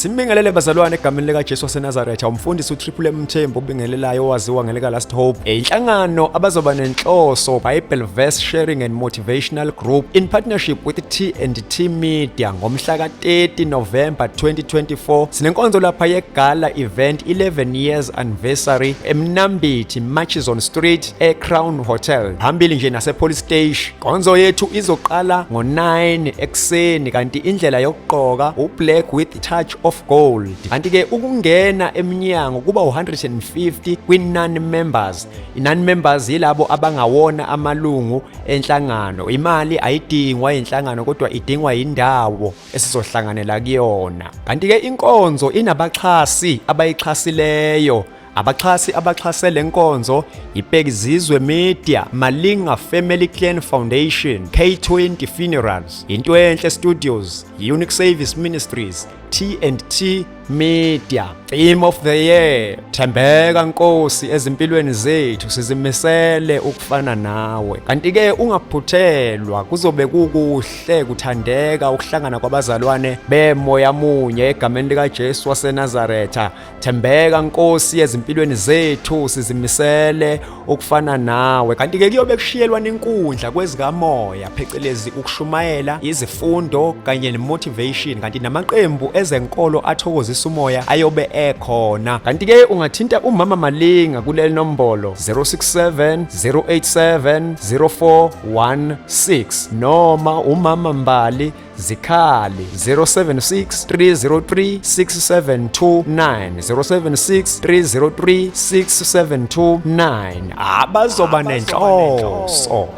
Simbingelele bazalwane egameni likaJesu waseNazaretha, umfundisi uTriple M Mthembu obingelelayo owaziwa ngelika Last Hope. Inhlangano abazoba nenhloso Bible Verse Sharing and Motivational Group in partnership with T&T Media ngomhla ka-30 November 2024. Sinenkonzo lapha yegala event 11 years anniversary eMnambithi Murchison Street eCrown Hotel. Phambili nje nase police station. Inkonzo yethu izoqala ngo-9 ekuseni kanti indlela yokugqoka u-black with touch of gold. Kanti-ke ukungena emnyango kuba u-150 kwi-non members. I-non members yilabo abangawona amalungu enhlangano. Imali ayidingwa yinhlangano kodwa idingwa yindawo esizohlanganela kuyona. Kanti-ke inkonzo inabaxhasi abayixhasileyo. Abaxhasi abaxhase le nkonzo yiBhekizizwe Media, Malinga Family Clan Foundation, K20 Funerals, Into Enhle Studios, Unique Service Ministries, T&T Media. Theme of the year, Thembeka Nkosi ezimpilweni zethu sizimisele ukufana nawe. Kanti-ke ungaphuthelwa kuzobe kukuhle kuthandeka ukuhlangana kwabazalwane bemoya munye egameni likaJesu waseNazaretha. Thembeka Nkosi ezimpilweni zethu sizimisele ukufana nawe. Kanti-ke kuyobe kushiyelwa inkundla kwezikamoya phecelezi ukushumayela izifundo kanye ne-motivation, kanti namaqembu ezenkolo athokozisa umoya ayobe ekhona. Kanti-ke ungathinta umama Malinga kuleli nombolo 067 087 0416 noma umama Mbali Zikhali 076 303 6729 076 303 6729. Abazoba nenhloso.